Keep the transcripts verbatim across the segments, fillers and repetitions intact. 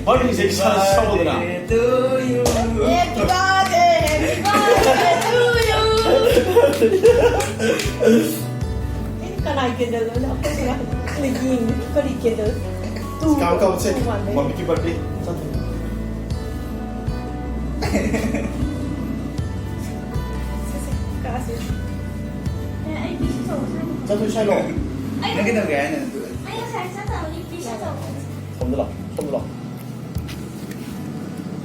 ꯋꯥꯔꯤꯁꯦ ꯏꯁꯥꯅ ꯁꯥꯎꯗꯅ꯫ Happy birthday, happy birthday to you. ꯑꯩ ꯀꯅꯥꯏ candle ꯅꯣ? ꯑꯩꯈꯣꯏ ꯁꯤꯅ ꯌꯦꯡꯉꯤ꯫ ꯀꯔꯤ candle? ꯀꯥꯎ, ꯀꯥꯎ, ꯁꯦ꯫ Two one ꯗꯩ꯫ ꯃꯝꯃꯤꯒꯤ birthday꯫ ꯆꯠꯈ꯭ꯔꯦ꯫ ꯁꯦ, ꯁꯦ, ꯀꯛꯑꯁꯤ꯫ ꯑꯦ, ꯑꯩ ꯄꯤꯁ ꯑꯆꯧꯕ ꯁꯥꯏ꯫ ꯆꯠꯊꯣꯏ ꯁꯥꯏꯂꯣ꯫ ꯑꯩ ꯅꯪ ꯀꯩꯗꯧꯒꯦ ꯍꯥꯏꯅꯣ ꯑꯗꯨ? ꯑꯩ ꯉꯁꯥꯏ ꯆꯠꯇꯕꯅꯤ, ꯄꯤꯁ ꯑꯆꯧꯕ꯫ ꯁꯣꯝꯗ ꯂꯥꯛꯑꯣ, ꯁꯣꯝꯗ ꯂꯥꯛꯑꯣ꯫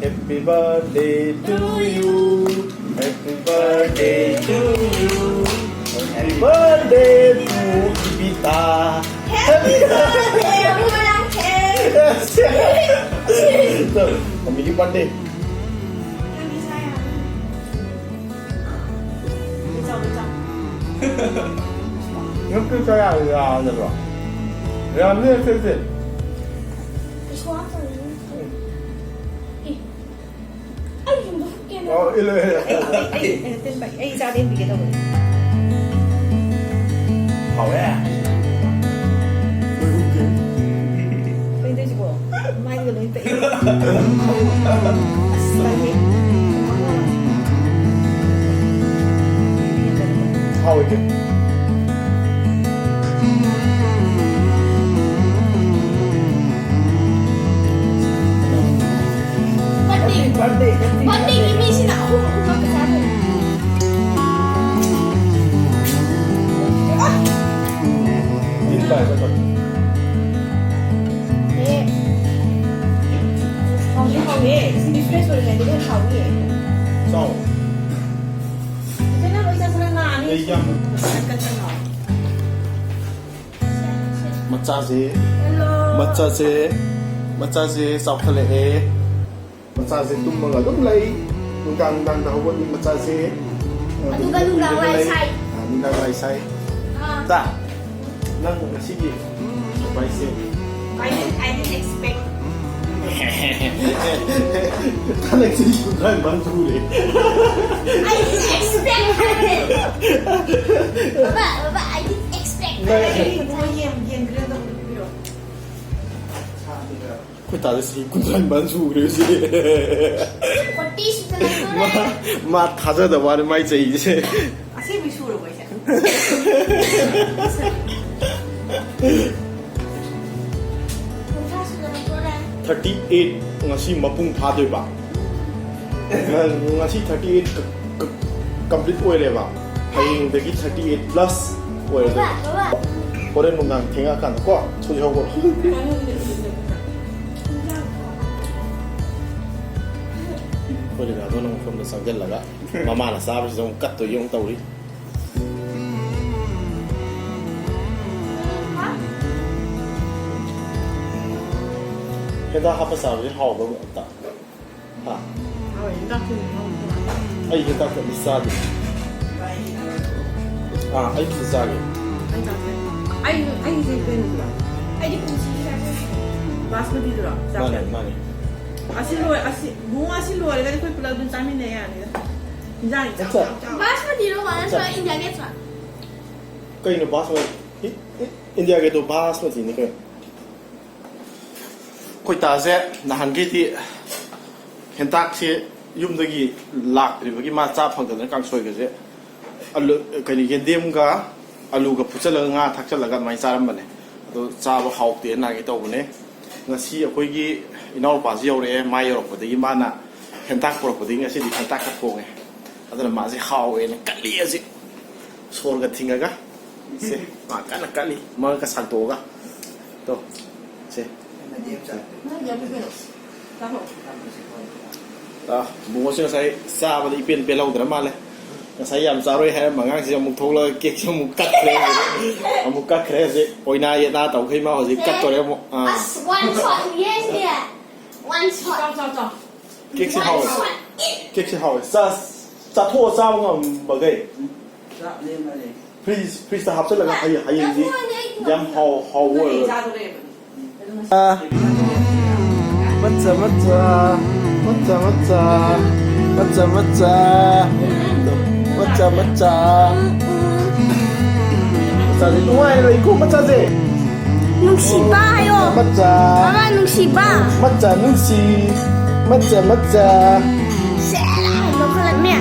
Happy birthday to you. Happy birthday to you. Happy birthday to Ibita. Happy birthday, ꯑꯃꯨꯛ ꯉꯔꯥꯡ ꯊꯦꯡ꯫ Yes. ꯃꯝꯃꯤꯒꯤ birthday꯫ ꯅꯪꯗꯤ ꯁꯥ ꯌꯥꯝ꯫ ꯅꯪ ꯄꯤꯁ ꯀꯌꯥ ꯌꯥꯗꯕ꯭ꯔꯣ? ꯌꯥꯝꯅꯤ, ꯁꯦ, ꯁꯦ꯫ ꯀꯩꯁꯨ ꯍꯥꯞꯇꯕꯅꯤ꯫ ꯑꯦ꯫ ꯑꯩ ꯌꯨꯝꯗ ꯐꯨꯠꯀꯦꯅ꯫ ꯑꯣ, ꯏꯜꯂꯣ, ꯏꯜꯂꯣ꯫ ꯑꯩ, ꯑꯩ, ꯑꯩ, ꯑꯩ ꯏꯆꯥꯗ ꯌꯦꯟꯕꯤꯒꯦ ꯇꯧꯕꯅꯦ꯫ ꯍꯥꯎꯋꯦ꯫ ꯀꯩꯅꯣ ꯇꯧꯏꯁꯤꯕꯣ? ꯃꯥꯏꯗꯨꯒ ꯂꯣꯏ ꯇꯛꯏ꯫ ꯑꯁ, ꯇꯜꯂꯦ꯫ ꯍꯥꯎꯋꯦ, ꯏꯆꯦ꯫ Birthday꯫ Birthday꯫ Birthday ꯒꯤ ꯃꯤꯁꯤꯅ ꯑꯍꯨꯝ ꯑꯍꯨꯝꯂꯛꯀ ꯆꯥꯗꯣꯏꯅꯦ꯫ ꯇꯤꯟ ꯇꯥꯏ, ꯆꯠꯈ꯭ꯔꯦ꯫ ꯑꯦ꯫ ꯍꯥꯎꯗꯤ ꯍꯥꯎꯋꯦ꯫ ꯁꯤꯗꯤ fresh ꯑꯣꯏꯔꯤꯉꯩꯗ ꯂꯣꯏ ꯍꯥꯎꯅꯤꯌꯦ꯫ ꯆꯥꯎ꯫ ꯏꯆꯦ, ꯅꯪ ꯂꯣꯏ ꯆꯥꯁꯤꯜꯂ ꯅꯥꯅꯤ꯫ ꯑꯩ ꯌꯥꯝ ꯀꯟ ꯀꯟ ꯂꯥꯎ꯫ ꯃꯆꯥꯁꯦ, hello꯫ ꯃꯆꯥꯁꯦ, ꯃꯆꯥꯁꯦ ꯆꯥꯎꯈꯠꯂꯛꯑꯦ꯫ ꯃꯆꯥꯁꯦ ꯇꯨꯝꯃꯒ ꯑꯗꯨꯝ ꯂꯩ꯫ ꯅꯨꯡꯗꯥꯡ, ꯅꯨꯡꯗꯥꯡꯗ ꯍꯧꯒꯠꯂꯤ ꯃꯆꯥꯁꯦ꯫ ꯑꯗꯨꯒ ꯅꯨꯡꯗꯥꯡ ꯂꯥꯏ ꯁꯥꯏ꯫ ꯑꯥ, ꯅꯨꯡꯗꯥꯡ ꯂꯥꯏ ꯁꯥꯏ꯫ ꯑꯥ꯫ ꯇꯥ? ꯅꯪ ꯉꯁꯤꯒꯤ surprise say. I didn't, I didn't expect꯫ ꯅꯪꯁꯤ ꯁꯨꯡꯈꯥꯏ ꯃꯥꯡ ꯊꯨꯔꯦ꯫ I didn't expect ꯍꯥꯏꯕꯅꯦ꯫ ꯕꯕꯥ, ꯕꯕꯥ, I didn't expect ꯅꯪ ꯍꯥꯏꯕꯅꯦ꯫ ꯌꯦꯟ, ꯌꯦꯟ grill ꯇꯧꯕꯗꯣ ꯄꯤꯕꯤꯔꯛꯑꯣ꯫ ꯑꯩꯈꯣꯏ ꯇꯥꯗ ꯆꯍꯤ ꯀꯨꯟꯊ꯭ꯔꯥ ꯅꯤꯄꯥꯟ ꯁꯨꯈ꯭ꯔꯦ ꯍꯧꯖꯤꯛ꯫ ꯐꯣꯔꯇꯤ ꯁꯨꯗꯅ ꯃꯥ, ꯃꯥ ꯊꯥꯖꯗꯕ ꯋꯥꯅꯤ ꯃꯥꯏ ꯆꯍꯤꯁꯦ꯫ ꯑꯁꯦꯡꯕꯩ ꯁꯨꯔꯕꯣ ꯑꯩꯁꯦ? ꯀꯨꯟꯊ꯭ꯔꯥ ꯁꯨꯗꯅ ꯊꯣꯛꯂꯛꯑꯦ꯫ ꯊꯥꯔꯇꯤ ꯑꯩꯠ ꯉꯁꯤ ꯃꯄꯨꯡ ꯐꯥꯗꯣꯏꯕ꯫ ꯉꯁꯤ ꯊꯥꯔꯇꯤ ꯑꯩꯠ ꯀꯝꯄ꯭ꯂꯤꯠ ꯑꯣꯏꯔꯦꯕ꯫ ꯍꯌꯦꯡꯗꯒꯤ ꯊꯥꯔꯇꯤ ꯑꯩꯠ ꯄ꯭ꯂꯁ ꯑꯣꯏꯔꯦ꯫ ꯕꯕꯥ, ꯕꯕꯥ꯫ ꯍꯣꯔꯦꯟ ꯅꯨꯡꯗꯥꯡ ꯊꯦꯡꯉꯛꯑꯀꯥꯟꯗꯀꯣ ꯊꯣꯛꯍꯧꯕ꯫ ꯑꯩꯈꯣꯏ ꯗꯥꯗꯣ ꯅꯪ ꯁꯣꯝꯗ ꯆꯪꯁꯤꯜꯂꯒ ꯃꯃꯥꯅ ꯆꯥꯕꯁꯤꯗ ꯑꯃꯨꯛ ꯀꯠꯇꯣꯏꯒꯤ ꯑꯃꯨꯛ ꯇꯧꯔꯤ꯫ ꯍꯦꯟꯇꯥꯛ ꯍꯥꯞꯄ ꯆꯥꯕꯁꯦ ꯍꯥꯎꯕ꯭ꯔꯥ ꯑꯝꯇ? ꯍꯥ? ꯍꯣꯏ, ꯍꯦꯟꯇꯥꯛꯁꯤꯅ ꯍꯥꯎꯕ ꯃꯥꯜꯂꯦ꯫ ꯑꯩ ꯍꯦꯟꯇꯥꯛꯇꯤ ꯑꯝꯇ ꯆꯥꯗꯦ꯫ ꯑꯥ, ꯑꯩ ꯈꯤꯇ ꯆꯥꯒꯦ꯫ ꯑꯩ ꯆꯥꯁꯦ꯫ ꯑꯩ, ꯑꯩꯁꯦ ꯀꯩꯅꯣꯗꯨꯔꯣ? ꯑꯩꯗꯤ ꯄꯨꯟꯁꯤꯒꯤ ꯆꯥꯖꯗ꯭ꯔꯤ꯫ ꯕꯥꯁꯃꯇꯤꯗꯨꯔꯣ? ꯆꯥꯁꯦ꯫ ꯃꯥꯅꯦ, ꯃꯥꯅꯦ꯫ ꯑꯁꯤ ꯂꯣꯏ-, ꯑꯁꯤ, ꯕꯨꯡꯉꯣ, ꯑꯁꯤ ꯂꯣꯏꯔꯒꯗꯤ ꯑꯩꯈꯣꯏ ꯄꯨꯂꯞ ꯑꯗꯨꯝ ꯆꯥꯃꯤꯟꯅ ꯌꯥꯅꯤꯗ꯫ ꯏꯟꯖꯥꯡ ꯏꯆꯥꯎ ꯑꯠꯆꯥ꯫ ꯆꯥꯎ ꯆꯥꯎ꯫ ꯕꯥꯁꯃꯇꯤꯔꯣ, ꯃꯥꯅ ꯏꯟꯗꯤꯌꯥ ꯒꯦꯠꯁꯂꯣ? ꯀꯩꯅꯣ ꯕꯥꯁꯃꯇꯤ? ꯏ-, ꯏ-, ꯏꯟꯗꯤꯌꯥ ꯒꯦꯠꯇꯣ ꯕꯥꯁꯃꯇꯤꯅꯤ ꯀꯩꯅꯣ꯫ ꯑꯩꯈꯣꯏ ꯇꯥꯁꯦ ꯅꯍꯥꯟꯈꯩꯗꯤ ꯍꯦꯟꯇꯥꯛꯁꯦ ꯌꯨꯝꯗꯒꯤ ꯂꯥꯛꯇ꯭ꯔꯤꯕꯒꯤ ꯃꯥ ꯆꯥ ꯐꯪꯗꯗꯅ ꯀꯥꯡꯁꯣꯏꯒꯁꯦ ꯑꯂꯨ, ꯀꯩꯅꯣ, ꯌꯦꯟꯗꯦꯝꯒ ꯑꯂꯨꯒ ꯐꯨꯠꯆꯜꯂꯒ ꯉꯥ ꯊꯥꯛꯆꯜꯂꯒ ꯑꯗꯨꯃꯥꯏꯅ ꯆꯥꯔꯝꯕꯅꯦ꯫ ꯑꯗꯣ ꯆꯥꯕ ꯍꯥꯎꯇꯦꯅ ꯅꯍꯥꯟꯒꯩ ꯇꯧꯕꯅꯦ꯫ ꯉꯁꯤ ꯑꯩꯈꯣꯏꯒꯤ ꯏꯅꯥꯎꯅꯨꯄꯥꯁꯤ ꯌꯧꯔꯛꯑꯦ꯫ ꯃꯥ ꯌꯧꯔꯛꯄꯗꯒꯤ ꯃꯥꯅ ꯍꯦꯟꯇꯥꯛ ꯄꯨꯔꯛꯄꯗꯒꯤ ꯉꯁꯤꯗꯤ ꯍꯦꯟꯇꯥꯛꯀ ꯊꯣꯡꯉꯦ꯫ ꯑꯗꯨꯅ ꯃꯥꯁꯦ ꯍꯥꯎꯋꯦꯅ ꯀꯜꯂꯤ ꯍꯧꯖꯤꯛ꯫ ꯁꯣꯔꯒ ꯊꯤꯡꯉꯒ꯫ ꯁꯦ, ꯃꯥ ꯀꯟꯅ ꯀꯜꯂꯤ꯫ ꯃꯉꯛꯀ ꯁꯥꯡꯇꯣꯛꯑꯒ꯫ ꯇꯣ꯫ ꯁꯦ꯫ ꯑꯥ, ꯕꯨꯡꯉꯣꯁꯦ ꯉꯁꯥꯏ ꯆꯥꯕꯗ ꯏꯄꯦꯟ ꯄꯦꯜꯍꯧꯗ꯭ꯔ ꯃꯥꯜꯂꯦ꯫ ꯉꯁꯥꯏ ꯌꯥꯝ ꯆꯥꯔꯣꯏ ꯍꯥꯏꯔꯝꯕ ꯑꯉꯥꯡꯁꯤ ꯑꯃꯨꯛ ꯊꯣꯛꯂꯛꯑꯒ ꯀꯦꯛꯁꯤ ꯑꯃꯨꯛ ꯀꯛꯈ꯭ꯔꯦ꯫ ꯑꯃꯨꯛ ꯀꯛꯈ꯭ꯔꯦ ꯍꯧꯖꯤꯛ꯫ ꯑꯣꯏꯅꯥ ꯌꯦꯠꯅꯥ ꯇꯧꯈꯩ ꯃꯥ ꯍꯧꯖꯤꯛ ꯀꯛꯇꯣꯔꯦ ꯑꯃꯨꯛ꯫ ꯑꯥ꯫ ꯑꯁ, one shot ꯅꯤꯌꯦ ꯁꯤꯗꯤ꯫ One shot꯫ ꯆꯥꯎ, ꯆꯥꯎ, ꯆꯥꯎ꯫ ꯀꯦꯛꯁꯤ ꯍꯥꯎꯋꯦ꯫ One shot꯫ ꯀꯦꯛꯁꯤ ꯍꯥꯎꯋꯦ꯫ ꯆꯥ-, ꯆꯥꯊꯣꯛꯑ ꯆꯥꯕ ꯉꯝꯕꯈꯩ꯫ ꯆꯥꯛ ꯂꯦꯝꯃꯅꯤ꯫ ꯐ꯭ꯔꯤꯖ, ꯐ꯭ꯔꯤꯖꯇ ꯍꯥꯞꯆꯜꯂꯒ ꯍꯌꯦꯡ, ꯍꯌꯦꯡꯗꯤ ꯌꯥꯝ ꯍꯥꯎ-, ꯍꯥꯎꯕ ꯑꯣꯏꯔꯣꯏ꯫ ꯃꯆꯥ, ꯃꯆꯥ, ꯃꯆꯥ, ꯃꯆꯥ, ꯃꯆꯥ, ꯃꯆꯥ, ꯃꯆꯥ꯫ ꯃꯆꯥꯁꯦ ꯅꯨꯡꯉꯥꯏꯅ ꯂꯩꯀꯣ, ꯃꯆꯥꯁꯦ꯫ ꯅꯨꯡꯁꯤꯕ ꯍꯥꯏꯌꯣ꯫ ꯃꯆꯥ꯫ ꯃꯃꯥ ꯅꯨꯡꯁꯤꯕ꯫ ꯃꯆꯥ ꯅꯨꯡꯁꯤ꯫ ꯃꯆꯥ, ꯃꯆꯥ꯫ ꯁꯦ, ꯂꯧꯈꯠꯂꯝꯃꯦ꯫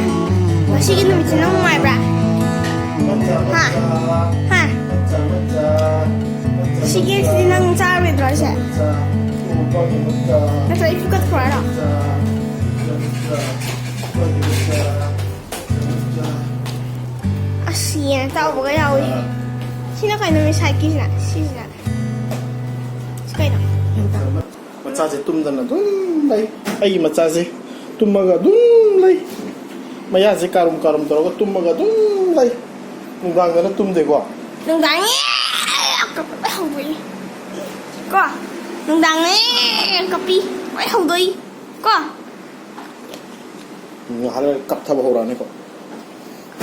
ꯉꯁꯤꯒꯤ ꯅꯨꯃꯤꯠꯁꯤ ꯅꯪ ꯅꯨꯡꯉꯥꯏꯕ꯭ꯔꯥ? ꯃꯆꯥ, ꯍꯥ? ꯃꯆꯥ꯫ ꯍꯥ? ꯃꯆꯥ, ꯃꯆꯥ꯫ ꯁꯤꯒꯤ ꯁꯤꯗꯤ ꯅꯪ ꯆꯥꯔꯣꯏꯗ꯭ꯔꯣ ꯍꯥꯏꯁꯦ? ꯃꯆꯥ꯫ ꯅꯠꯇ꯭ꯔꯒ ꯑꯩ ꯐꯨꯀꯠꯈ꯭ꯔꯣ ꯍꯥꯏꯔꯣ? ꯃꯆꯥ꯫ ꯑꯁ, ꯌꯦꯟ ꯑꯇꯥꯎꯕꯒ ꯌꯥꯎꯏ꯫ ꯁꯤꯅ ꯀꯩꯅꯣ, ꯃꯤ ꯁꯥꯏꯠꯀꯤꯁꯤꯅ? ꯁꯤꯁꯤꯅ? ꯁꯤ ꯀꯩꯅꯣ? ꯃꯆꯥꯁꯦ ꯇꯨꯝꯗꯅ ꯑꯗꯨꯝ ꯂꯩ꯫ ꯑꯩꯒꯤ ꯃꯆꯥꯁꯦ ꯇꯨꯝꯃꯒ ꯑꯗꯨꯝ ꯂꯩ꯫ ꯃꯌꯥꯁꯦ ꯀꯥꯔꯨꯝ ꯀꯥꯔꯨꯝ ꯇꯧꯔꯒ ꯇꯨꯝꯃꯒ ꯑꯗꯨꯝ ꯂꯩ꯫ ꯅꯨꯡꯗꯥꯡꯗꯅ ꯇꯨꯝꯗꯦꯀꯣ꯫ ꯅꯨꯡꯗꯥꯡ ꯀꯞꯄ ꯍꯧꯗꯣꯛꯏ꯫ ꯀꯣ? ꯅꯨꯡꯗꯥꯡ ꯀꯞꯄꯤ꯫ ꯂꯣꯏ ꯍꯧꯗꯣꯛꯏ꯫ ꯀꯣ? ꯉꯥꯏꯍꯥꯛ ꯂꯩꯔꯒ ꯀꯞꯊꯕ ꯍꯧꯔꯛꯑꯅꯤꯀꯣ꯫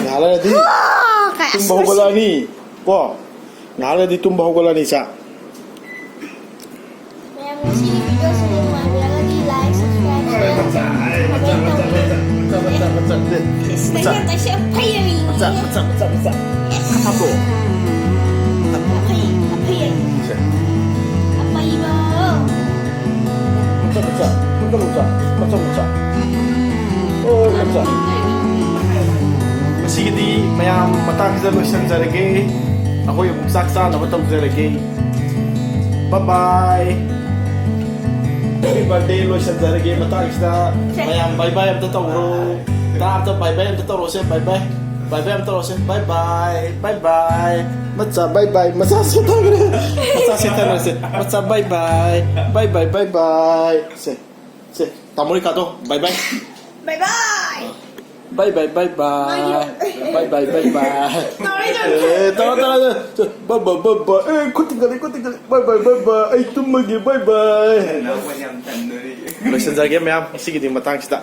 ꯉꯥꯏꯍꯥꯛ ꯂꯩꯔꯗꯤ ꯍꯥ, ꯀꯥꯏ ꯇꯨꯝꯕ ꯑꯁ, ꯍꯧꯒꯠꯂꯛꯑꯅꯤ꯫ ꯀꯣ? ꯉꯥꯏꯍꯥꯛ ꯂꯩꯔꯗꯤ ꯇꯨꯝꯕ ꯍꯧꯒꯠꯂꯛꯑꯅꯤ, ꯏꯆꯥ꯫ ꯃꯌꯥꯝ, ꯉꯁꯤꯒꯤ video ꯁꯤ ꯅꯨꯡꯉꯥꯏꯕꯤꯔꯒꯗꯤ like, subscribe, share, comment ꯇꯧꯕꯤꯌꯨ꯫ ꯃꯆꯥ, ꯃꯆꯥ, ꯃꯆꯥ, ꯃꯆꯥ, ꯃꯆꯥ꯫ ꯏꯁ, ꯅꯪ ꯌꯥꯝ ꯇꯥꯏꯁꯦ, ꯌꯥꯝ ꯐꯩꯌꯦꯃꯤ꯫ ꯃꯆꯥ, ꯃꯆꯥ, ꯃꯆꯥ, ꯃꯆꯥ꯫ ꯏꯁ꯫ ꯈꯠꯅꯕ꯭ꯔꯣ? ꯑꯐꯩ, ꯑꯐꯩ꯫ ꯁꯦ꯫ ꯑꯐꯩꯕ꯫ ꯃꯆꯥ, ꯃꯆꯥ, ꯃꯆꯥ, ꯃꯆꯥ, ꯃꯆꯥ, ꯃꯆꯥ꯫ ꯑꯣ, ꯃꯆꯥ꯫ ꯉꯁꯤꯒꯤꯗꯤ ꯃꯌꯥꯝ ꯃꯇꯥꯡꯁꯤꯗ ꯂꯣꯏꯁꯤꯟꯖꯔꯒꯦ꯫ ꯑꯩꯈꯣꯏ ꯑꯃꯨꯛ ꯆꯥꯛ ꯆꯥꯅꯕ ꯇꯧꯖꯔꯒꯦ꯫ Bye bye꯫ Happy birthday ꯂꯣꯏꯁꯤꯟꯖꯔꯒꯦ ꯃꯇꯥꯡꯁꯤꯗ꯫ ꯃꯌꯥꯝ bye bye ꯑꯝꯇ ꯇꯧꯔꯣ꯫ ꯇꯥ ꯑꯝꯇ bye bye ꯑꯝꯇ ꯇꯧꯔꯣꯁꯦ, bye bye꯫ Bye bye ꯑꯝꯇ ꯇꯧꯔꯣꯁꯦ, bye bye, bye bye꯫ ꯃꯆꯥ bye bye, ꯃꯆꯥ ꯁꯦꯠꯊꯈ꯭ꯔꯦ꯫ ꯃꯆꯥ ꯁꯦꯠꯊꯈ꯭ꯔꯦꯁꯦ꯫ ꯃꯆꯥ bye bye, bye bye, bye bye꯫ ꯁꯦ, ꯁꯦ, ꯇꯥꯃꯣ ꯔꯤꯀꯥꯗꯣ, bye bye꯫ Bye bye꯫ Bye bye, bye bye꯫ Bye bye, bye bye꯫ ꯇꯧꯔꯦ, ꯇꯧꯔꯦ꯫ ꯑꯦ, ꯇꯧꯔꯣ, ꯇꯧꯔꯣ, ꯇꯧꯔꯣ꯫ Bye bye, bye bye꯫ ꯑꯦ, ꯈꯨꯠ ꯊꯤꯡꯒꯠꯂꯦ, ꯈꯨꯠ ꯊꯤꯡꯒꯠꯂꯦ꯫ Bye bye, bye bye꯫ ꯑꯩ ꯇꯨꯝꯃꯒꯦ, bye bye꯫ ꯂꯣꯏꯁꯤꯟꯖꯔꯒꯦ ꯃꯌꯥꯝ, ꯉꯁꯤꯒꯤꯗꯤ ꯃꯇꯥꯡꯁꯤꯗ꯫